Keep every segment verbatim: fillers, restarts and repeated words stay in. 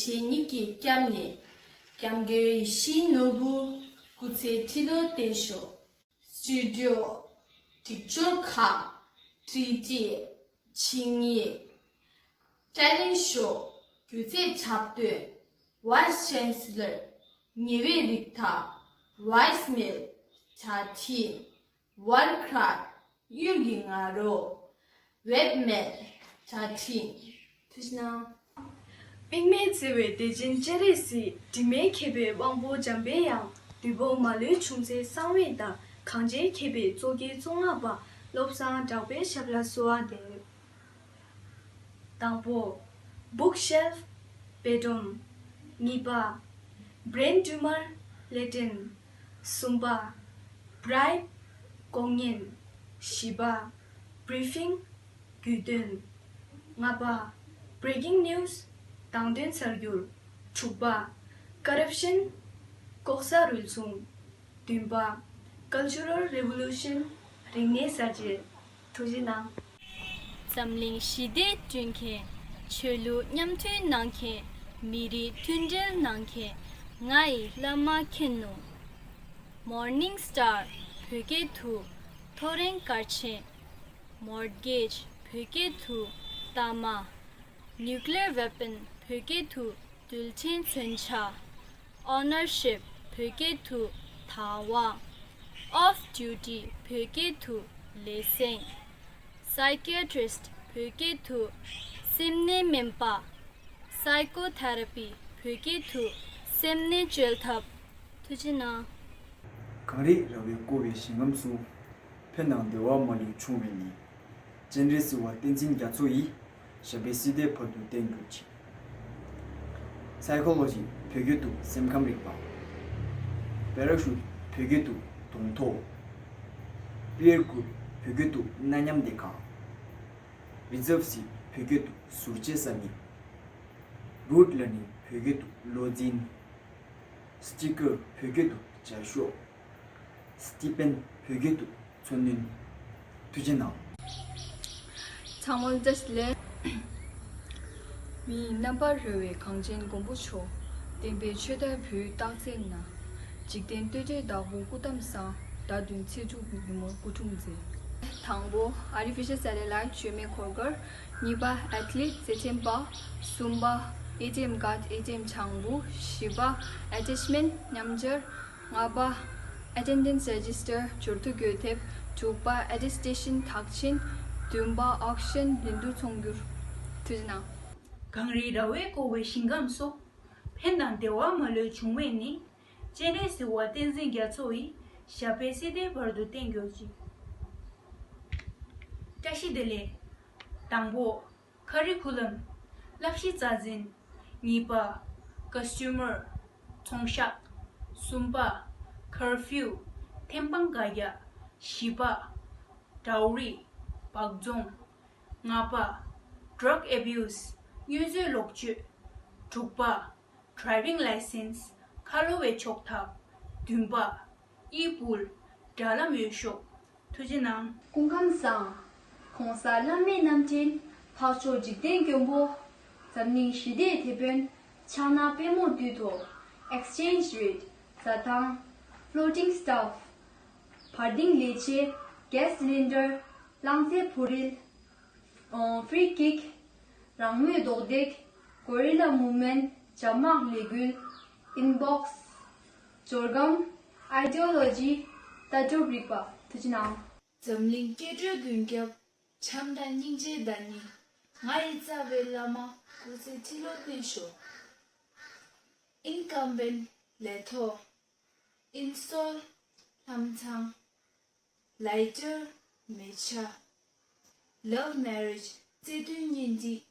གཞས་གཉིས་ཀྱི་སྐྱབས་གནས། སྐྱབས་མགོན་ཡིད་བཞིན་ནོར་བུ། སྐུ་ཚེ་ཁྲི་ལོ་བརྟན་ཤོག་སི་ཊུ་ཌི་ཡོ། སྒྲིག་སྦྱོར་ཁག་བྲིས་རྗེས་ཆིངས་ཡིག་ཊེ་ལེན་ཊ་ཤོ། སྒྱུ་རྩལ་འཁྲབ་སྟོན། ཝའི་སི་ཅན་སི་ལར། ཉེ་བའི་རིགས་ཐག་ཝའི་སི་མེལ། དྲ་འཕྲིན། ཝར་ཁྲ་ཊི། གཡུལ་གྱི་ང་རོ། ཝེབ་མེལ། དྲ་འཕྲིན། ཐུགས་རྗེ་གནང་། དམིགས་མེད་བརྩེ་བའི་གཏེར་ཆེན་སྤྱན་རས་གཟིགས། དྲི་མེད་མཁས་པའི་དབང་པོ་འཇམ་དཔལ་དབྱངས། བདུད་དཔུང་མ་ལུས་འབྱུང་རྩལ་གསང་བའི་བདག་གངས་ཅན་མཁས་པའི་མཚོ་རྒྱལ་གཙུག་ལག་པ། བློ་བཟང་གྲགས་པའི་ཞབས་ལ་གསོལ་བ་འདེབས། དང་པོ། Bookshelf བེད་སྒྲོམ། གཉིས་པ། Brain Tumor Latin། གསུམ་པ། Bribe ལྐོག་རྔན། བཞི་པ། Briefing རྒྱུས་སྟོན། ལྔ་པ། Breaking News དང་དོན་གསར་འགྱུར། དྲུག་པ། Corruption ལྐོག་ཟ་རུལ་སུངས། བདུན་པ། Cultural Revolution རིག་གནས་གསར་བརྗེ། ཐུགས་རྗེ་གནང་། འཛམ་གླིང་ཞི་བདེ་བསྐྲུན་མཁན། ཆོས་ལུགས་མཉམ་མཐུན་གནང་མཁན། མི་རིགས་མཐུན་སྒྲིལ་གནང་མཁན། ང་ཡི་བླ་མ་མཁྱེན་ནོ། Morning Star བོད་སྐད་དུ་ཐོ་རེངས་སྐར་ཆེན། Mortgage བོད་སྐད་དུ་གཏའ་མ། Nuclear Weapon བོད་སྐད་དུ་རྡུལ་ཕྲན་མཚོན་ཆ། Ownership བོད་སྐད་དུ་བདག་དབང་། Off Duty བོད་སྐད་དུ་ལས་སེང་། Psychiatrist བོད་སྐད་དུ་སེམས་ནད་སྨན་པ། Psychotherapy བོད་སྐད་དུ་སེམས་ནད་བཅོས་ཐབས། ཐུགས་རྗེ་གནང་། གངས་རི་ར་བས་བསྐོར་བའི་ཞིང་ཁམས་སུ། ཕན་དང་བདེ་བ་མ་ལུས་འབྱུང་བའི་གནས། སྤྱན་རས་གཟིགས་དབང་བསྟན་འཛིན་རྒྱ་མཚོ་ཡི། ཞབས་པད་སྲིད་མཐའི་བར་དུ་བརྟན་གྱུར་ཅིག Psychology བོད་སྐད་དུ་སེམས་ཁམས་རིག་པ། Parachute བོད་སྐད་དུ་དུང་ཐོག Peer Group བོད་སྐད་དུ་གནའ་མཉམ་སྡེ་ཁག Reserve Seat བོད་སྐད་དུ་ཟུར་བཅད་ས་མིག Rote Learning བོད་སྐད་དུ་བློ་འཛིན། Sticker བོད་སྐད་དུ་སྦྱར་ཤོག Stipend བོད་སྐད་དུ་འཚོ་སྣོན། ཐུགས་རྗེ་གནང་། ཚང་མ་བཀྲ་ཤིས་བདེ་ལེགས། མིའི་རྣམ་པར་རོལ་བའི་གངས་ཅན་མགོན་པོ་མཆོག་བསྟན་པའི་ཆོས་དར་བོད་སྟག་འཚེར་ན། འཇིག་རྟེན་བསྟོད་སྒྲའི་བདག་པོ་སྐུ་བལྟམས་གསང་། ཟླ་བདུན་ཚེས་དྲུག་ཉིན་མོར་སྐུ་འཁྲུངས་མཛད། དང་པོ། Artificial Satellite བཅོས་མའི་འཁོར་སྐར། གཉིས་པ། Athlete རྩེད་འགྲན་པ། གསུམ་པ། ཨེ་ཊི་ཨེམ་Card ཨེ་ཊི་ཨེམ་བྱང་བུ། བཞི་པ། Attachment མཉམ་སྦྱར། ལྔ་པ། Attendance Register འབྱོར་ཐོ་འགོད་དེབ། དྲུག་པ། Attestation དག་ཆེན། བདུན་པ། Auction འགྲན་བསྡུར་ཚོང་སྒྱུར། ཐུགས་རྗེ་གནང་། གངས་རི་ར་བས་བསྐོར་བའི་ཞིང་ཁམས་སུ། ཕན་དང་བདེ་བ་མ་ལུས་འབྱུང་བའི་གནས། སྤྱན་རས་གཟིགས་དབང་བསྟན་འཛིན་རྒྱ་མཚོ་ཡི། ཞབས་པད་སྲིད་མཐའི་བར་དུ་བརྟན་གྱུར་ཅིག་བཀྲ་ཤིས་བདེ་ལེགས། དང་པོ། Curriculum བསླབ་གཞི་རྩ་འཛིན། གཉིས་པ། Customer ཚོང་ཤག་གསུམ་པ། Curfew ཐེམ་སྤང་བཀའ་རྒྱ། བཞི་པ། Dowry སྦགས་བཙོང་། ལྔ་པ། Drug Abuse དངོས་རྫས་ལོག་སྤྱོད། དྲུག་པ། Driving License ཁ་ལོ་བའི་ཆོག་ཐབས། བདུན་པ། E-Pull དྲ་ལམ་འོས་ཤོག་ཐུགས་རྗེ་གནང་། སྐུ་ཁམས་བཟང་། ྋགོང་ས་བླ་མའི་རྣམ་འདྲེན། འཕགས་མཆོག་འཇིག་རྟེན་མགོན་པོ། འཛམ་གླིང་ཞི་བདེའི་དེད་དཔོན། ཕྱག་ན་པད་མོ་འདུད་དོ། Exchange Rate བཟའ་ཐང་། Floating Stuff བར་ལྡིང་ལས་བྱེད། Gas Cylinder རླངས་རྫས་ཕོ་རིལ། ཨོ། Free Kick རང་མོས་རྡོག་རྡེག Guerrilla Movement རྒྱ་དམག་ལས་འགུལ། Inbox སྦྱོར་སྒམ། Ideology ལྟ་གྲུབ་རིག་པ། ཐུགས་རྗེ་གནང་། འཛམ་གླིང་སྐྱེ་འགྲོའི་མགོན་སྐྱབས། བྱམས་དང་སྙིང་རྗེའི་བདག་ཉིད། ང་ཡི་རྩ་བའི་བླ་མ། སྐུ་ཚེ་ཁྲི་ལོ་བརྟན་ཤོག Incumbent ལས་ཐོག Install ལྷམ་ཚང་། Lighter མེ་ཆ། Love Marriage བརྩེ་དུང་གཉེན་སྒྲིག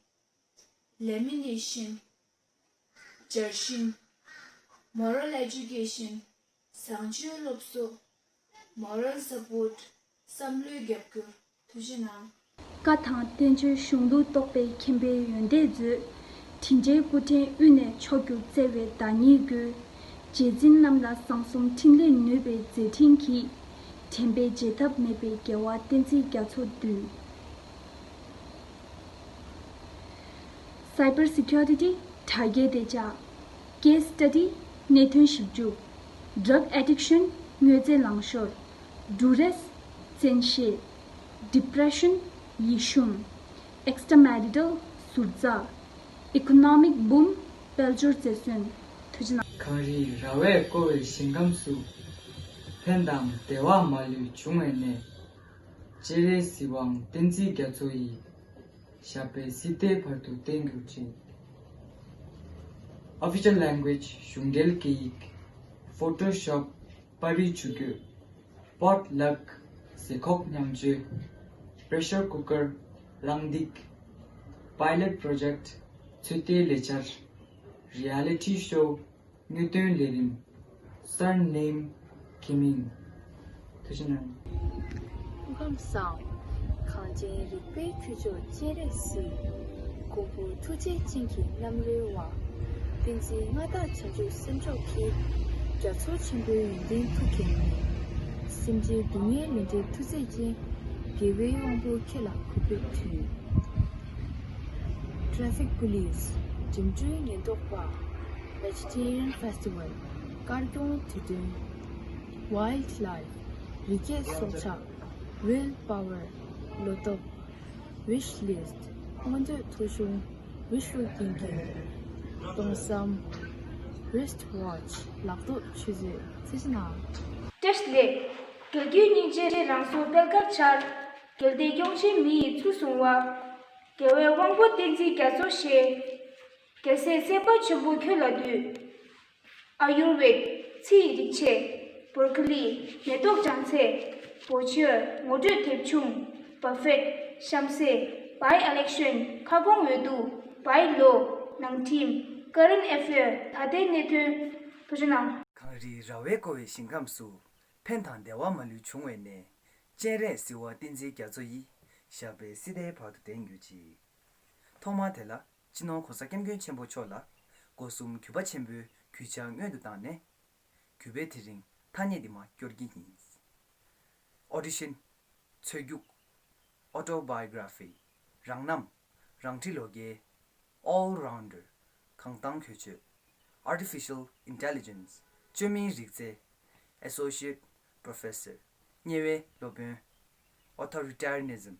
Lamination སྦྱར་ཤིང་། Moral Education བཟང་སྤྱོད་སློབ་གསོ། Moral Support བསམ་བློའི་རྒྱབ་སྐྱོར། ཐུགས་རྗེ་གནང་། བཀའ་དང་བསྟན་བཅོས་གཞུང་ལུགས་རྟོགས་པའི་མཁྱེན་པའི་ཡོན་ཏན་མཛོད། དྲིན་ཅན་སྐུ་ཕྲེང་དབུས་ནས་མཆོག་གྱུར་བརྩེ་བའི་བདག་ཉིད་ཀུན། རྗེ་བཙུན་རྣམས་ལ་གསང་གསུམ་ཕྲིན་ལས་ནུས་པའི་མཛད་འཕྲིན་གྱིས། དྲན་པས་བརྗེད་ཐབས་མེད་པའི་རྒྱལ་བ་བསྟན་འཛིན་རྒྱ་མཚོ་འདུས། Cyber Security དྲ་རྒྱའི་བདེ་འཇགས། Case Study གནད་དོན་ཞིབ་འཇུག Drug Addiction དངོས་རྫས་ལང་ཤོར། Duress བཙན་ཤེད། Depression ཡིད་གཞུང་། Extramarital ཟུར་འཛག Economic Boom དཔལ་འབྱོར་བཙན་གཡེམ། ཐུགས་རྗེ་གནང་། གངས་རིའི་ར་བས་བསྐོར་བའི་ཞིང་ཁམས་སུ། ཕན་དང་བདེ་བ་མ་ལུས་འབྱུང་བའི་གནས། སྤྱན་རས་གཟིགས་དབང་བསྟན་འཛིན་རྒྱ་མཚོ་ཡི། ཞབས་པད་སྲིད་མཐའི་བར་དུ་བརྟན་གྱུར་ཅིག Official language གཞུང་འབྲེལ་སྐད་ཡིག Photoshop པར་རིས་ཇུས་འགོད Potluck ཟས་ཁོག་མཉམ་སྤྱོད Pressure Cooker གླང་འདེགས Pilot Project ཚོད་ལྟའི་ལས་འཆར Reality Show དངོས་དོན་ལས་རིམ Surname Gaming ཐུགས་རྗེ་གནང་། སྐུ་ཁམས་བཟང་། གངས་ཅན་རིག་པའི་ཁྱུ་མཆོག་སྤྱན་རས་གཟིགས། མགོན་པོ་ཐུགས་རྗེ་ཅན་གྱི་རྣམ་རོལ་བ། བསྟན་འཛིན་མངའ་བདག་བྱང་ཆུབ་སེམས་མཆོག་གིས། རྒྱ་མཚོ་ཆེན་པོའི་ཡོན་ཏན་ཐུགས་བསྐྱེད་ནས། སེམས་ཅན་སྡུག་བསྔལ་མི་འདྲའི་མཐུ་རྩལ་ཅན། དགེ་བའི་དབང་པོ་ཁྱེད་ལ་གུས་པས་འདུད། Traffic Police འགྲིམ་འགྲུལ་ཉེན་རྟོག་པ། Vegetarian Festival དཀར་གྱོང་དུས་སྟོན། Wildlife རི་སྐྱེས་སྲོག་ཆགས། Willpower བློ་སྟོབས། Wish List སྨོན་འདུན་ཐོ་གཞུང་། Wish List སྟོང་བསམ། Wrist Watch ལག་ཐོག་ཆུ་ཚོད། ཚེས་ནང་། བཀྲ་ཤིས་བདེ་ལེགས། རྒྱལ་བརྒྱུད་སྙིང་རྗེ་རང་གཟུགས་དཔལ་དཀར་འཆར། རྒྱལ་བསྟན་སྐྱོང་ཆེན་མི་ཡི་ཚུལ་བཟུང་བ། རྒྱལ་བའི་དབང་པོ་བསྟན་འཛིན་རྒྱ་མཚོ་ཞེས། རྒྱལ་སྲས་སེམས་དཔའ་ཆེན་པོ་ཁྱོད་ལ་འདུད། ཨ་ཡུར་ཝེད་ཚེ་ཡི་རིག་བྱེད། བོར་ཀ་ལི་མེ་ཏོག་ལྗང་ཚལ། བོ་ཆོས་ངོ་སྤྲོད་དེབ་ཆུང་། བ་ཕེད་གཤམ་གསལ། བའི་ཨ་ལེག་ཤོན་ཁ་སྐོང་འོས་བསྡུ། བའི་ལོ། ནང་ཁྲིམས། Current Affair ད་ལྟའི་གནད་དོན། ཐུགས་རྗེ་གནང་། གངས་རིའི་ར་བས་བསྐོར་བའི་ཞིང་ཁམས་སུ། ཕན་དང་བདེ་བ་མ་ལུས་འབྱུང་བའི་གནས། སྤྱན་རས་གཟིགས་དབང་བསྟན་འཛིན་རྒྱ་མཚོ་ཡི། ཞབས་པད་སྲིད་མཐའི་བར་དུ་བརྟན་གྱུར་ཅིག་ཐོག་མར་དེ་ལ་སྤྱི་ནོར་༸གོང་ས་༸སྐྱབས་མགོན་ཆེན་པོ་མཆོག་ལ་སྒོ་གསུམ་གུས་པ་ཆེན་པོས་གུས་ཕྱག་སྔོན་དུ་བཏང་ནས། གུས་པས་དེ་རིང་ཐ་སྙད་འདི་མར་སྐྱོར་གྱི་ཡིན། Audition ཚོད་རྒྱུགས། Autobiography རང་རྣམ། རང་འཁྲི་ལོ་བརྒྱའི། All Rounder གང་སྟངས་གོ་ཆོད། Artificial Intelligence བཅོས་མིན་རིག་རྩལ། Associate Professor དམྱལ་བའི་སློབ་དཔོན། Authoritarianism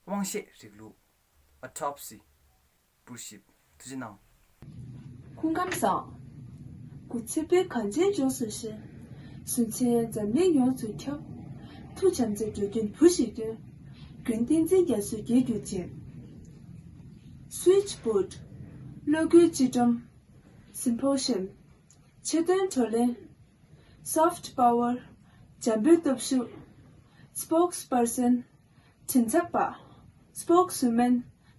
དབང་ཤེད་རིང་ལུགས། Autopsy འབུར་ཞིབ། ཐུགས་རྗེ་གནང་། སྐུ་ཁམས་བཟང་། སྐུ་ཚེ་བརྟན། གངས་ཅན་ལྗོངས་སུ་གཤེགས། གཟུགས་མཚན་འཛམ་གླིང་ཡོངས་སུ་ཁྱབ། ཐུགས་བྱམས་བརྩེ་འགྲོ་ཀུན་བུ་ཞིག་སྟོན། མགོན་བསྟན་འཛིན་རྒྱ་མཚོས་རྒྱལ་གྱུར་ཅིག Switchboard གློག་སྒུལ་སྤྱི་སྒྲོམ། Symposium ཆེད་དོན་བགྲོ་གླེང་། Soft Power འཇམ་པོའི་སྟོབས་ཤུགས། Spokesperson མགྲིན་ཚབ་པ། Spokeswoman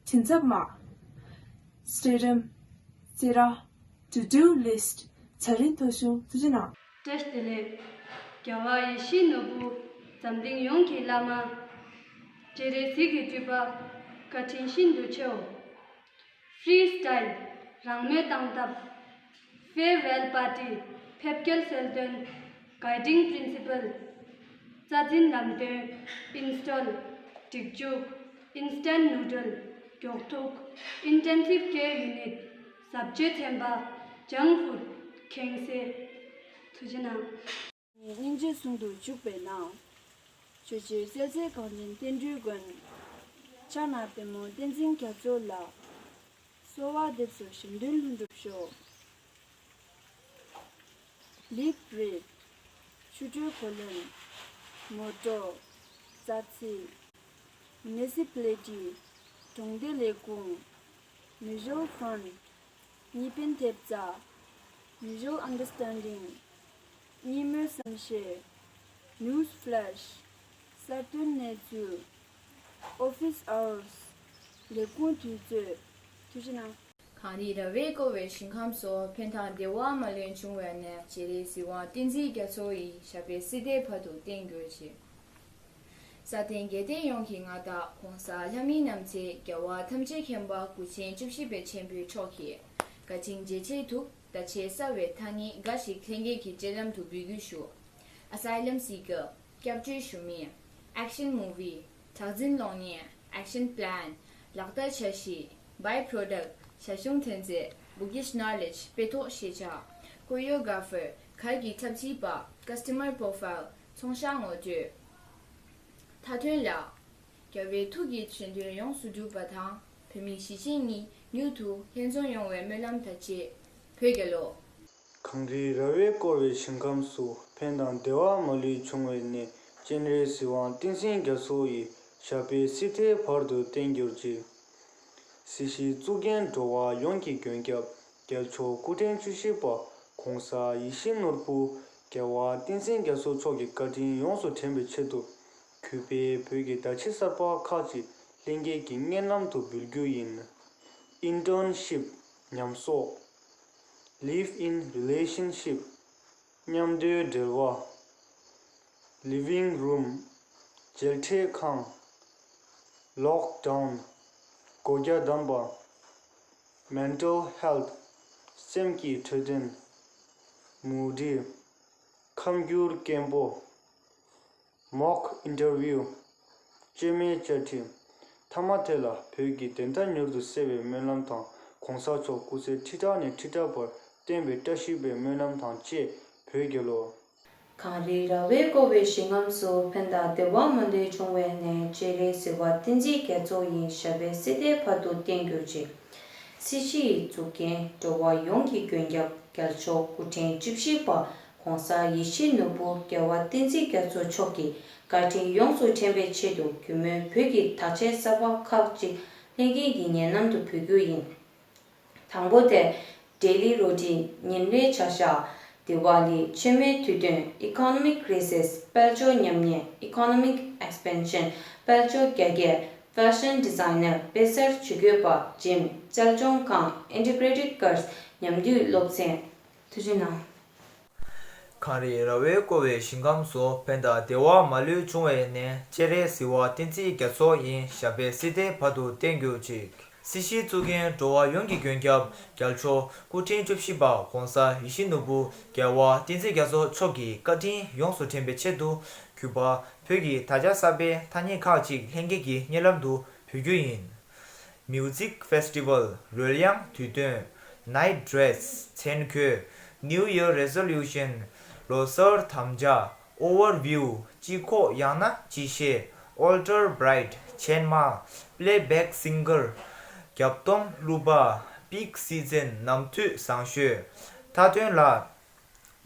མགྲིན་ཚབ་མ། Stadium རྩེད་ར། To-do list བྱ་རིམ་ཐོ་གཞུང་། ཐུགས་རྗེ་གནང་། བཀྲ་ཤིས་བདེ་ལེགས། རྒྱལ་བ་ཡིད་བཞིན་ནོར་བུ། འཛམ་གླིང་ཡོངས་ཀྱི་བླ་མ། སྤྱན་རས་གཟིགས་ཀྱི་སྤྲུལ་པ། བཀའ་དྲིན་ཤིན་ཏུ་ཆེའོ། Freestyle རང་མོས་བཏང་ཐབས། Farewell Party ཕེབས་སྐྱེལ་གསལ་སྟོན། Guiding Principle རྩ་འཛིན་ལམ་སྟོན། Install སྒྲིག་འཇུག Instant Noodle མགྱོགས་ཐུག Intensive Care Unit ཟབ་ཆོས་ཚན་པ། Junk Food ཁེངས་སེ། ཐུགས་རྗེ་གནང་། སྙིང་རྗེ་ཟུང་དུ་འཇུག་པའི་ནང་། ཆོས་རྗེ་གསལ་མཛད་གངས་ཅན་བསྟན་འགྲོའི་མགོན། ཕྱག་ན་པདྨོ་བསྟན་འཛིན་རྒྱ་མཚོ་ལ། གསོལ་བ་འདེབས་སོ་གཞན་དོན་ལྷུན་གྲུབ་ཤོག་ལིབ་རིཌ། ཆུ་དྲོད་བགོ་ལེན། མོ་ཊ། རྩྭ་རྩི། Municipality གྲོང་སྡེ་ལས་ཁུངས། Mutual Fund གཉིས་ཕན་ཐེབས་རྩ། Mutual Understanding གཉིས་མོས་བསམ་ཤེས། News Flash གསར་ཐོན་གནས་ཚུལ། Office Hours ལས་ཁུངས་དུས་ཚོད། ཐུགས་རྗེ་གནང་། གངས་རིའི་ར་བས་བསྐོར་བའི་ཞིང་ཁམས་སུ། ཕན་དང་བདེ་བ་མ་ལུས་འབྱུང་བའི་གནས། སྤྱན་རས་གཟིགས་དབང་བསྟན་འཛིན་རྒྱ་མཚོ་ཡི། ཞབས་པད་སྲིད་མཐའི་བར་དུ་བརྟན་གྱུར་ཅིག་ས་སྟེང་རྒྱལ་བསྟན་ཡོངས་ཀྱི་མངའ་བདག ༸གོང་ས་ལྷ་མིའི་རྣམ་ཚེ་རྒྱལ་བ་ཐམས་ཅད་མཁྱེན་པ་སྐུ་ཆེན་བཅུ་བཞི་པའི་ཆེན་པོའི་མཆོག་གིས། བཀའ་དྲིན་རྗེ་ཆེ་ཐུགས་ད་ཆེ་གསལ་བའི་ཐ་སྙད་འགའ་ཞིག་ལྷན་རྒྱས་ཀྱི་སྤྱན་ལམ་དུ་འབུལ་རྒྱུ་ཞུ། Asylum Seeker སྐྱབས་བཅོལ་ཞུ་མི། Action Movie གྲགས་འཛིན་གློག་བརྙན། Action Plan ལག་བསྟར་འཆར་གཞི། By Product བྱ་གཞུང་ཐོན་རྫས། Bookish Knowledge དཔེ་ཐོག་ཤེས་བྱ། Choreographer གར་གྱི་འཁྲབ་ཁྲིད་པ། Customer Profile ཚོང་ཤག་ངོ་སྤྲོད། མཐའ་དོན་ལ། རྒྱལ་བའི་ཐུགས་ཀྱི་བཞེད་དོན་ཡོངས་སུ་གྲུབ་པ་དང་། བོད་མི་གཞིས་བྱེས་གཉིས་མྱུར་དུ་ལྷན་འཛོམས་ཡོང་བའི་སྨོན་ལམ་དང་བཅས། བོད་རྒྱལ་ལོ། གངས་རིའི་ར་བས་བསྐོར་བའི་ཞིང་ཁམས་སུ། ཕན་དང་བདེ་བ་མ་ལུས་འབྱུང་བའི་གནས། སྤྱན་རས་གཟིགས་དབང་བསྟན་འཛིན་རྒྱ་མཚོ་ཡི། ཞབས་པད་སྲིད་མཐའི་བར་དུ་བརྟན་གྱུར་ཅིག། སྲིད་ཞིའི་གཙུག་རྒྱན་འགྲོ་བ་ཡོངས་ཀྱི་མགོན་སྐྱབས། རྒྱལ་མཆོག་སྐུ་ཕྲེང་བཅུ་བཞི་པ། ༸གོང་ས་ཡིད་བཞིན་ནོར་བུ་རྒྱལ་བ་བསྟན་འཛིན་རྒྱ་མཚོ་མཆོག་གི་བཀའ་དྲིན་ཡོངས་སུ་དྲན་པའི་ཆེད་དུ། གུས་པས་བོད་ཀྱི་བརྡ་ཆད་གསར་པ་ཁག་ཅིག་ལྷན་རྒྱས་ཀྱི་སྙན་ལམ་དུ་འབུལ་རྒྱུ་ཡིན། Internship ཉམས་གསོག། Live in relationship མཉམ་སྡོད་འབྲེལ་བ། Living room མཇལ་འཕྲད་ཁང་། Lockdown སྒོ་རྒྱ་བསྡམས་པ། Mental health སེམས་ཀྱི་འཕྲོད་བསྟེན། Moody ཁམས་འགྱུར་སྐྱེན་པོ། Mock interview བཅོས་མའི་བཅར་འདྲི། མཐའ་མ་དེ་ལ་བོད་ཀྱི་བདེན་མཐའ་མྱུར་དུ་གསལ་བའི་སྨོན་ལམ་དང་། ༸གོང་ས་མཆོག་སྐུ་ཚེ་ཁྲི་ཕྲག་ནས་ཁྲི་ཕྲག་བར་བརྟན་པའི་བཀྲ་ཤིས་པའི་སྨོན་ལམ་དང་བཅས། བོད་རྒྱལ་ལོ། གངས་རིའི་ར་བས་བསྐོར་བའི་ཞིང་ཁམས་སུ། ཕན་དང་བདེ་བ་མ་ལུས་འབྱུང་བའི་གནས། སྤྱན་རས་གཟིགས་དབང་བསྟན་འཛིན་རྒྱ་མཚོ་ཡི། ཞབས་པད་སྲིད་མཐའི་བར་དུ་བརྟན་གྱུར་ཅིག། སྲིད་ཞིའི་གཙུག་རྒྱན་འགྲོ་བ་ཡོངས་ཀྱི་མགོན་སྐྱབས། རྒྱལ་མཆོག་སྐུ་ཕྲེང་བཅུ་བཞི་པ། ༸གོང་ས་ཡིད་བཞིན་ནོར་བུ་རྒྱལ་བ་བསྟན་འཛིན་རྒྱ་མཚོ་མཆོག་གི་བཀའ་དྲིན་ཡོངས་སུ་དྲན་པའི་ཆེད་དུ། གུས་མོས་བོད་ཀྱི་བརྡ་ཆད་གསར་པ་ཁག་ཅིག་ལྷན་རྒྱས་ཀྱི་སྙན་ལམ་དུ་འབུལ་རྒྱུ་ཡིན། དང་པོ་དེ། Daily Routine ཉིན་རེའི་བྱ་གཞག། Diwali མཆོད་མེ་དུས་སྟོན། Economic Crisis དཔལ་འབྱོར་ཉམས་ཉེས། Economic Expansion དཔལ་འབྱོར་རྒྱ་སྐྱེད། Fashion Designer དཔེ་གསར་ཇུས་འགོད་པ། Gym གཅེས་སྐྱོང་ཁང་། Integrated Course ཉམས་དུས་སློབ་ཚན། ཐུགས་རྗེ་གནང་། གངས་རིའི་ར་བས་བསྐོར་བའི་ཞིང་ཁམས་སུ། ཕན་དང་བདེ་བ་མ་ལུས་འབྱུང་བའི་གནས། སྤྱན་རས་གཟིགས་དབང་བསྟན་འཛིན་རྒྱ་མཚོ་ཡི། ཞབས་པད་སྲིད་མཐའི་བར་དུ་བརྟན་གྱུར་ཅིག། སྲིད་ཞིའི་གཙུག་རྒྱན་འགྲོ་བ་ཡོངས་ཀྱི་མགོན་སྐྱབས། རྒྱལ་མཆོག་སྐུ་ཕྲེང་བཅུ་བཞི་པ། ༸གོང་ས་ཡིད་བཞིན་ནོར་བུ་རྒྱལ་བ་བསྟན་འཛིན་རྒྱ་མཚོ་མཆོག་གི་བཀའ་དྲིན་ཡོངས་སུ་དྲན་པའི་ཆེད་དུ། གུས་པ་བོད་ཀྱི་དར་ཆ་གསར་པའི་ཐ་སྙད་ཁག་ཅིག་ལྷན་རྒྱས་ཀྱི་སྙན་ལམ་དུ་འབུལ་རྒྱུ་ཡིན། Music Festival རོལ་དབྱངས་དུས་སྟོན། Night Dress མཚན་གོས། New Year Resolution ལོ་གསར་དམ་བཅའ། Overview སྤྱི་ཁོག་ཡང་ན་སྤྱི་བཤད། Altar Bride ཆེན་མ། Playback Singer རྒྱབ་སྟོང་གླུ་པ། Peak Season ནམ་དུས་བཟང་ཤོས། མཐའ་དོན་ལ།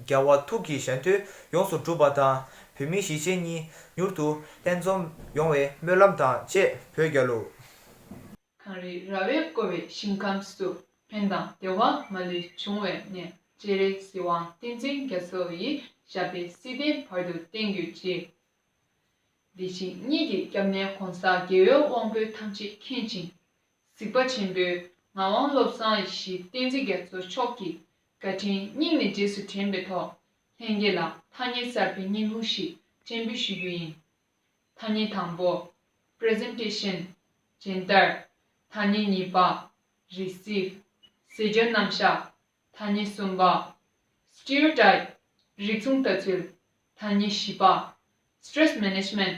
རྒྱལ་བ་ཐུགས་ཀྱི་བཞེད་དོན་ཡོངས་སུ་གྲུབ་པ་དང་། བོད་མི་གཞིས་བྱེས་གཉིས་མྱུར་དུ་ལྷན་འཛོམས་ཡོང་བའི་སྨོན་ལམ་དང་བཅས། བོད་རྒྱལ་ལོ། གངས་རིའི་ར་བས་བསྐོར་བའི་ཞིང་ཁམས་སུ། ཕན་དང་བདེ་བ་མ་ལུས་འབྱུང་བའི་གནས། སྤྱན་རས་གཟིགས་དབང་བསྟན་འཛིན་རྒྱ་མཚོ་ཡི། ཞབས་པད་སྲིད་མཐའི་བར་དུ་བརྟན་གྱུར་ཅིག། བདེ་སྐྱིད་གཉིས་ཀྱི་སྐྱབས་གནས་༸གོང་ས་རྒྱལ་བའི་དབང་པོ་ཐམས་ཅད་མཁྱེན་ཅིང་། གཟིགས་པ་ཆེན་པོའི་ངག་དབང་བློ་བཟང་ཡེ་ཤེས་བསྟན་འཛིན་རྒྱ་མཚོ་མཆོག་གི་བཀའ་དྲིན་སྙིང་ནས་རྗེས་སུ་དྲན་པའི་ཐོག། ལྷན་རྒྱས་ལ་ཐ་སྙད་གསར་པའི་བརྙན་ཐུང་ཞིག་སྤྱན་འབུལ་ཞུ་རྒྱུ་ཡིན། ཐ་སྙད་དང་པོ། Presentation སྦྱིན་བདག་ཐ་སྙད་གཉིས་པ། Receive ཟས་སྦྱོར་རྣམ་གཞག་ཐ་སྙད་གསུམ་པ། Stereotype རིགས་མཚུངས་ལྟ་ཚུལ། ཐ་སྙད་བཞི་པ། Stress Management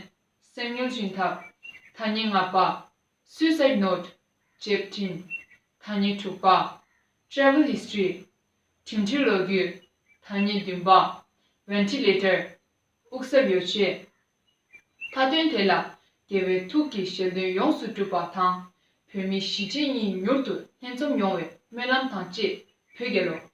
སེམས་དངུལ་སྦྱིན་ཐབས། ཐ་སྙད་ལྔ་པ། Suicide Note བརྗེད་འཕྲིན། ཐ་སྙད་དྲུག་པ། Travel History འགྲིམ་འགྲུལ་ལོ་རྒྱུས། ཐ་སྙད་བདུན་པ། Ventilator དབུགས་གསབ་ཡོ་བྱད། མཐའ་དོན་དེ་ལ་རྒྱལ་བའི་ཐུགས་ཀྱི་བཞེད་དོན་ཡོངས་སུ་གྲུབ་པ་དང་། བོད་མི་གཞིས་བྱེས་གཉིས་མྱུར་དུ་ལྷན་འཛོམས་ཡོང་བའི་སྨོན་ལམ་དང་བཅས། བོད་རྒྱལ་ལོ།